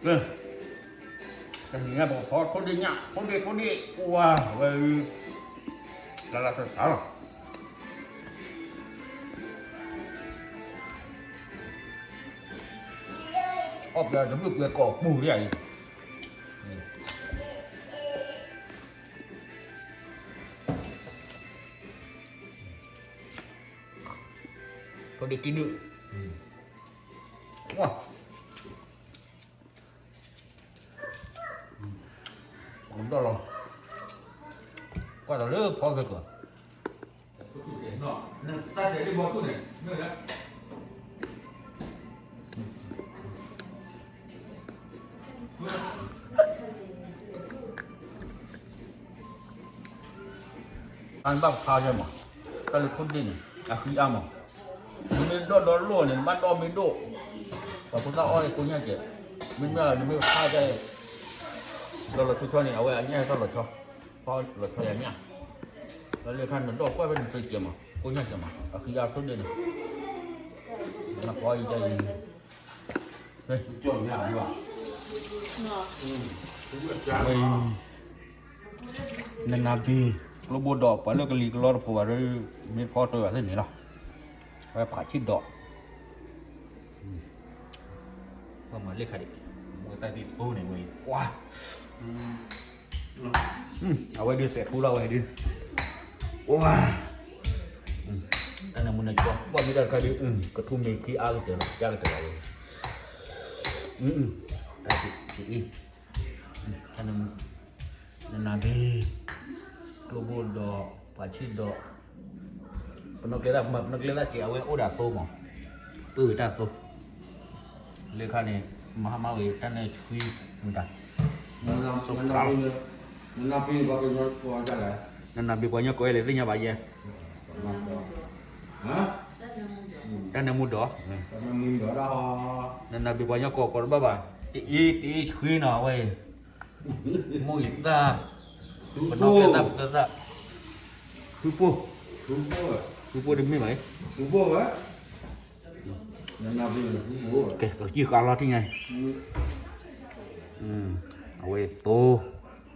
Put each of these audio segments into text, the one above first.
ကဲ, တနံၤညါပကဖီထိၣ်ဒ့ၣ်ညၣ်, ထိၣ်ဒ့ၣ် ထိၣ်ဒ့ၣ်, ကွၢ်ဝဲ, လၢလၢဆးဆးလီၤ. အီၣ်ပှဲၤတဘျုးပှဲၤကိးပူၤလံဧါအံၤ. ထိၣ်ဒ့ၣ်ကံဒုၣ်, ဝါ, ဒီးလီၤ, ကွၢ်ဒီးလၢဖီကကီး. အဘၣ်ဖးယဲမး, တၢ်လၢထိၣ်ဒ့ၣ်န့ၣ် အဃံအါမး, နမ့ၢ်ဒီၣ်ဒီလိၣ်န့ၣ် နဘၣ်ဒီၣ်မ့ၢ်ဒိၣ်, ပှၤဖိသၣ်အီၣ်ကိညၢ်ကဲး, မ့မ့ၢ်နမ့ၢ်ဖးယဲ, ဒီးလီၤဆီဆီန့ၣ် အဝဲအညၣ်ဟဲထီၣ်လီၤဆီ, ဖီလီၤဆီယညၣ်, ဒီးလၢခါနဒီၣ်ကွၢ်ဖဲနစုကဲးမး ကိညၢ်ကဲးမး အဃံအါထိၣ်ဒ့ၣ်န့ၣ်, နဖီအံၤတၢ်အံၤ ဝဲ, နနၢ်ဘ့ၣ်, ကျိဘိဒီး ပှၤလၢကလံၤကလီတဖိးဘၣ်ဒီး မ့ၢ်ဖီတၢ်ဘၣ်သ့ၣ်န့ၣ်လီၤ, ဝဲဖးဆံးဒီး, ပှၤမၤလ့ၣ်ခါဒံး, မ့ၢ်တၢ်သံသိန့ၣ်ဝဲ, ပှၤ အဝဲဒုးစဲးထူလီၤဝဲဒုး, ဝါ, တၢ်နၢမူနၢကီ, ဘၣ်မ့ၢ်တၢ်တခါဒုး, ကထူမ့ၢ်ခံအါကတၢၢ်လီၤ ကၢ်ကတၢၢ်လီၤဝဲ, တၢ်အံၤ, နနၢ်ဘ့ၣ်, ကျိဘိဒီး, ပှၤဆံးဒီး, ပနီၢ်ကျဲသၣ်မး ပနီၢ်ကျဲသၣ်ကဲး အဝဲအိၣ်ဒီးသိမး, ပၢၢ်ဝဲတၢ်သိ လၢခါန့ၣ် မဟါမၢ်ဝဲ တၢ်နၢဆှံမတၤ, နနၢ်ဘ့ၣ်ပှၤကညီကိးလဲၣ် သ့ၣ်ညါဘၣ်ယဲ, တၢ်နၢမူဒီး, နနၢ်ဘ့ၣ်ပှၤကညီကိးကိးတဘၣ်ဘၣ်, တအ့ တအ့ဆှံနီၤဝဲ, မိၢ်အံၤသၣ်, ပနီၢ်ကျဲသၣ်ပသၣ်, ဃုပိၢ်, ဃုပိၢ်တမ့ၢ်ဘၣ်, ကဲ ပကစံၣ်ဃာ်လီၤထံၣ်ညါအံၤ, အဝဲသိ, သိနီၤ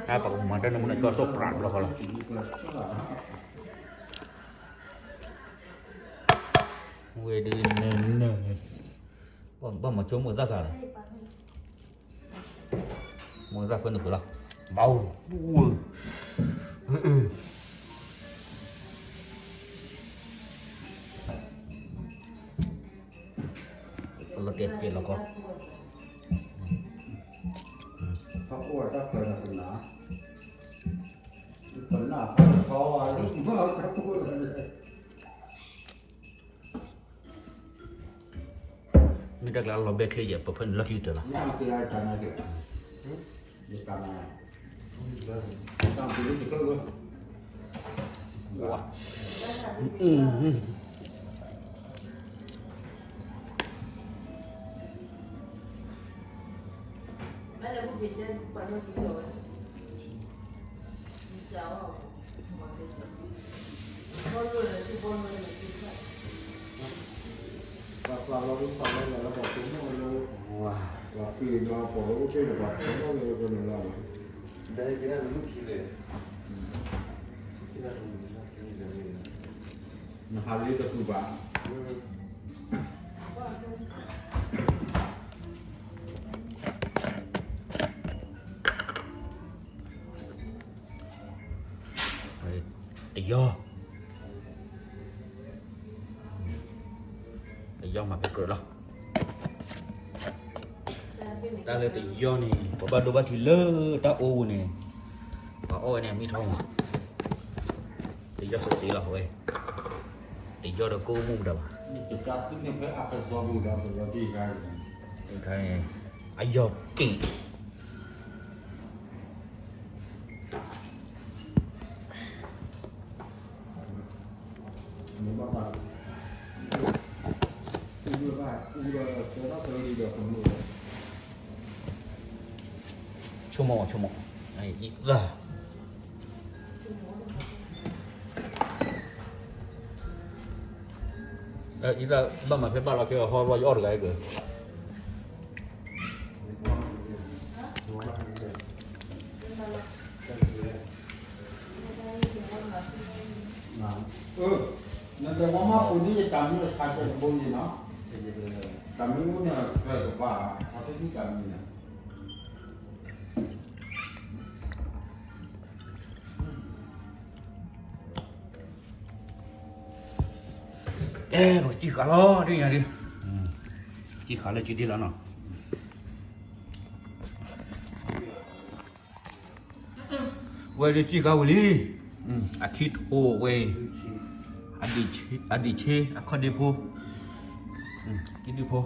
တၢ်ပကမၤတၢ်နၢမူနၢကီၢ်သိၣ်ပြးတဘျီဃီလီၤ, ဝဲဒ်န့ၣ်န့ၣ်, ဘၣ်မၤဆိမိၣ်သၣ်ခါလီၤ, မိၣ်သၣ်ဖဲန့ၣ်ဃုာ်လီၤ, ဘၣ်, လီၤတဲာ်ကဲလီၤကီ, မ့ၢ်တၢ်ကျါလီၤဘဲချ့ယဲၢ် ပဖဲန့ၣ်လီၢ်ခံကတၢၢ်လီၤ, ဝါ နဟးလၢတပူၤဘၣ်, တယီ, တယီမၤဖဲကြၢးလီၤ, တၢ်လၢတယီန့ၣ် ပဘၣ်ဒိဘၣ်ထံးလၢတၢ်အိၣ်ပူၤန့ၣ်, ပှၤအီၣ်ဝဲန့ၣ်မံထီၣ်မး, တယီစ့ၢ်စ့ၢ်လီၤဝဲ, တယီဒီးကိၣ်မူၣ်မတၤဘၣ်, အယီၤက့ၣ် ဆိကမိၣ် ဆိကမိၣ်, အံသၣ်, အံၤဘၣ်မၤဖဲဘၣ်လီၤက့ၤဟီဘျီယအီၣ်တဂၤက့ၤ နတဝီမးပူၤန့ၣ် ယတၢ်မံအခါကဲတဘိန့ၣ်နီၤ, တၢ်မံအိၣ်န့ၣ် ကဘၣ် အီၣ်တၢ်မံန့ၣ် အဲ ပကစံၣ်ဃာ်လီၤ ဒ်ညါဒ်, စံၣ်ဃာ်လၢစုဒ့လီၤနီၤ, ဝဲဒ်စံၣ်ဃာ်ဝံၤလံ, အခံထိးဝဲ, အဒံၣ်ဆ့ အခီၣ်ဒ့ဖိ, အခံဒ့ဖိ,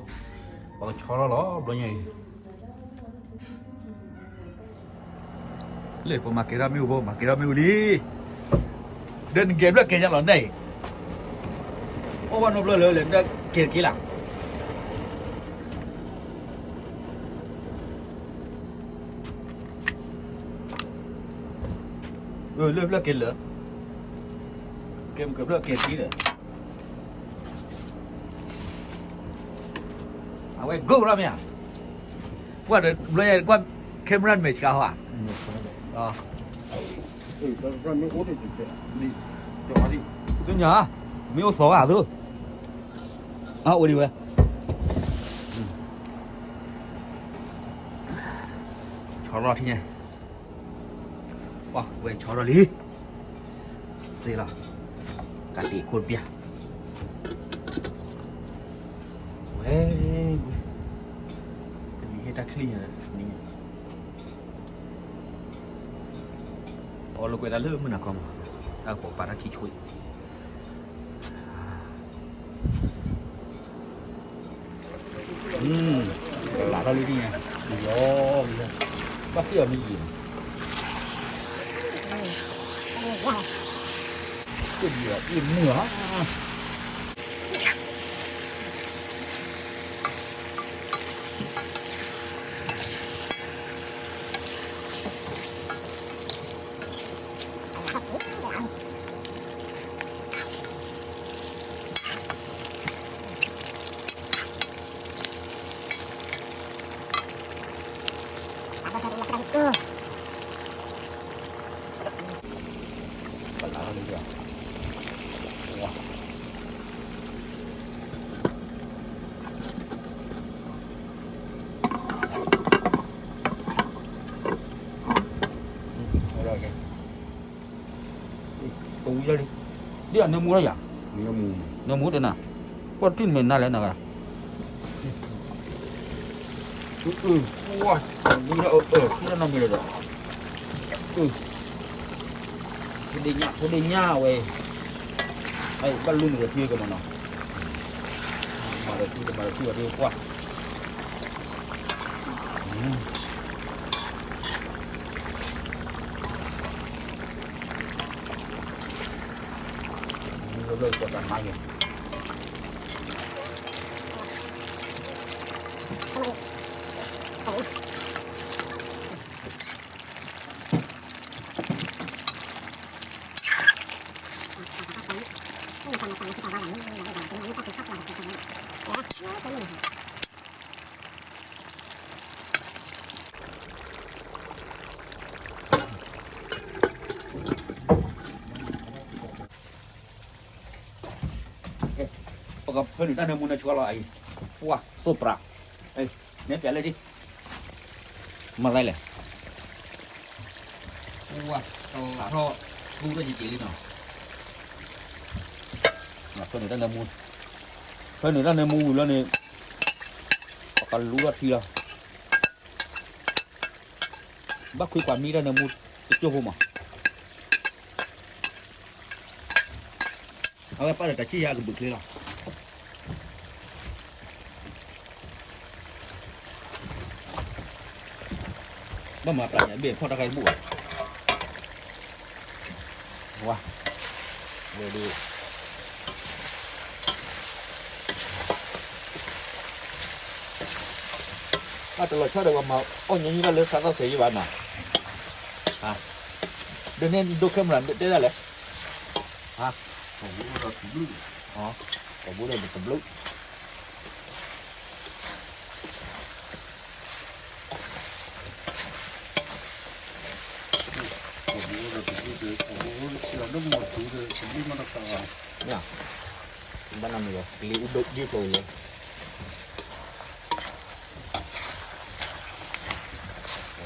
ပကဆီထီၣ်လီၤ ဘျီညါအံၤ လၢပမၤကဲထီၣ်မ့ၣ်အူဖိ မၤကဲထီၣ်မ့ၣ်အူလံ, ဒီးနကဲဘျၢၣ်ကဲညါလီၤန့ၣ်, အိၣ်ဘၣ်နီတဘျီလၢလဲၣ် ဒီးကဲတက့ၢ်လၢ်, လၢဘျၢၣ်ကဲလၢာ်, ကဲမ့ၢ်ကဲဘျၢၣ်ကဲတက့ၢ်လၢာ်, အဝဲ go လီၤမ့ၢ်ဧါ, ကွၢ်ဒီးဘျီယဲကွၢ် camera မဲာ်ဆှးဟီဧါ, သ့ၣ်ညါ, မ့ၢ်အိၣ်သီဂၤသိး, အအိၣ်ဒံးဝဲ, ဆီထီၣ်ထံၣ်ညါ, ပှၤဝဲဆီထီၣ်လံ, စ့လီၤ, ကးတံာ်ခိၣ်တပျၢ်, ဝဲ, တမံၤဟ့ၣ်တၢ်ချံၣ်ညါ, အီၣ်လိာ်ကွဲတၢ်လၢမုၢ်နၤခီမး, တၢ်ကပီၤပာ်တၢ်ခံဆွံ, လးထီၣ်လံဒ်ညါ, ယီၤ, ဘၣ်သ့ၣ်အီၤမ့ၢ်ယံာ်, သ့ၣ်ယံာ်အီၤအ့ၣ်မုၢ်ဧါ. ပဝံၤလီၤလံ, ဒ်အနၢမူလီၤယၤ, နၢမူတနၤ, ပှၤတထံၣ်မဲာ်နါလဲၣ်နဂၤ, ဝါ, ဝံၤလီၤ, ထံၣ်လၢနမံၤလီၤဒီး, ဖိဒ့ညၣ် ဖိဒ့ညၣ်ဝဲ, ဘၣ်လူမ့ၢ်ဒီးထံကမၤနီၤ, မၤဒီးထံကမၤဒီးထံဝဲဒၣ်ကွၢ် လၢလၢပှၤတၢ်မါယဲၢ်, ပကဖၢနုာ်တၢ်နၢမူနၢဆှီလီၤအံၤ, ပှၢ် သိၣ်ပြး, နဲပျးလဲၣ်ဒ်, မၤသးလဲၣ်, ပှၢ် ကလးထီၣ်, သူထီၣ်ယံာ်က့ၤလံနီၤ, ဖၢနုာ်တၢ်နၢမူ, ဖၢနုာ်တၢ်နၢမူဝံၤလီၤန့ၣ်, ပကလူထီၣ်ထံလီၤ. ဘၣ်ခွံကွၢ်မံတၢ်နၢမူတကၠိၢ်ဖိမး, အဝဲပာ်ဒီးတၢ်ဆံၣ်ယါကဘုးချ့လီၤ. ဘၣ်မၤပျၢ်ညါဘ့ၣ်ဖီၣ်တၢ်ခါတဘူၣ်ဘၣ်. ဝါ, ဝဲဒၣ် အတလီၤဆီဒီးပှၤမၤအီၣ်ညါညံၣ်ဘၣ်လၢသးသီၣ်စဲးယံၣ်ဘၣ်နီၤ, ဒ်န့ၣ်ဒိ camera တဲဒၣ်လဲၣ်, အ, ပှၤဘိဒီးတဘျုး မ့ၢ် ဘၣ်နမ့ၢ်ကလံၤအူဒိၣ်ဒ်သိးလံ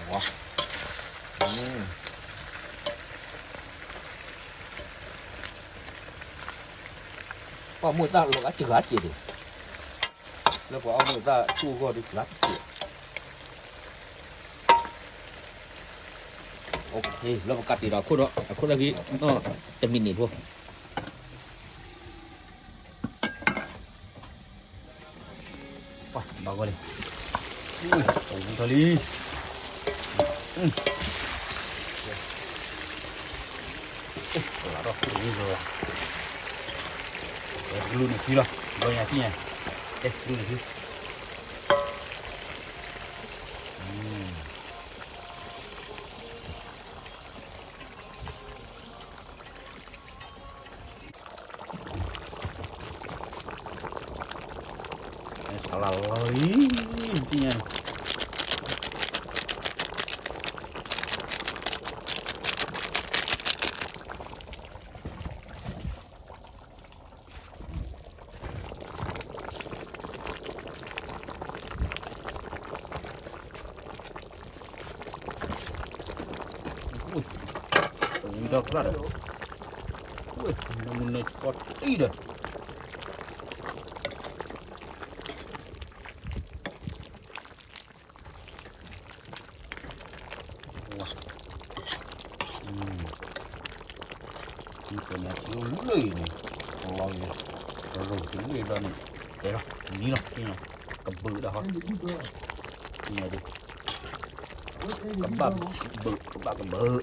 ဝါ ပှၤမိၢ်သၣ်လီၤဂာ်တဂၤတက့ၢ်ဒီး လၢပှၤအီၣ်မိၢ်သၣ်သူၣ်အဂီၢ်ဒ်တဂၤတက့ၢ်. လၢပကးတံာ်ဒီးအခိၣ်ဒီး အခိၣ်သၣ်ဂ့ၤ နီၢ်တမံၤန့ၣ်ဖိ ပှၤဘၣ်ဂီၢ်လံ အဝံထီၣ်လံ လၢထံ ကလူန့ၣ်ထံလီၤ ဘျီညါထံညါ ကလူန့ၣ်ထံ ဆလးလီၤလံ ထံညါ ဝံၤဒီးကျါဒီး နမုၢ်နၢ်ကီတံၢ်ဒီး ဝါ ထံပညါထံအိၣ်လၢအံၤန့ၣ် လီၤလံ ရိၣ်ထံလၢအံၤဘျီန့ၣ် တဲလီၤ နံၤလီၤ ကဘုးဒၣ်ဟီ နံၤဒုး ကဘၣ်ဘုး ကဘၣ်ကဘုး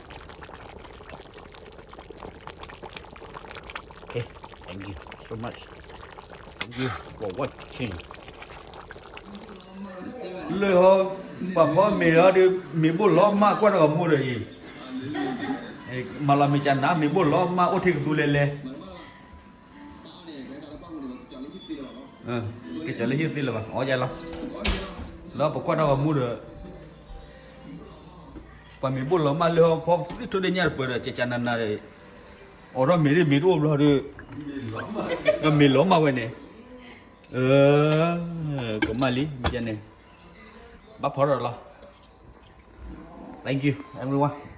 Okay, thank you so much. Thank you for watching. လၢဟီ ပှၤဖီမ့ၤဟီဒီး မ့ၤဘိၣ်လီၤမၢ်ကွၢ်တၢ်ဂီၤမူဒီးအံၤ မၤလီၤမ့ၤကနၤ မ့ၤဘိၣ်လီၤမၢ်အိၣ်ထံကသူလဲၤလဲၤ ကစၢ်လၢဟံၣ်သ့လၢၤဘၣ် အီယါလီၤ လၢပကွၢ်တၢ်ဂီၤမူဒီး ပှၤမ့ၤဘိၣ်လီၤမၢ်လၢဟီဖီသ့ၣ်ထိၣ်ဒ့ၣ်ညါတပၢၤဒီး ကကနၤနၤဒီး အိးထီၣ်မ့ၤဒ်မ့ၤတအိၣ်ဘျီဒီး မ့ၤလီၤမၢ်ဝဲန့ၣ် ကမၣ်လံ မ့ၢ်န့ၣ် ဘၣ်ဖီထီၣ်လီၤ Thank you everyone.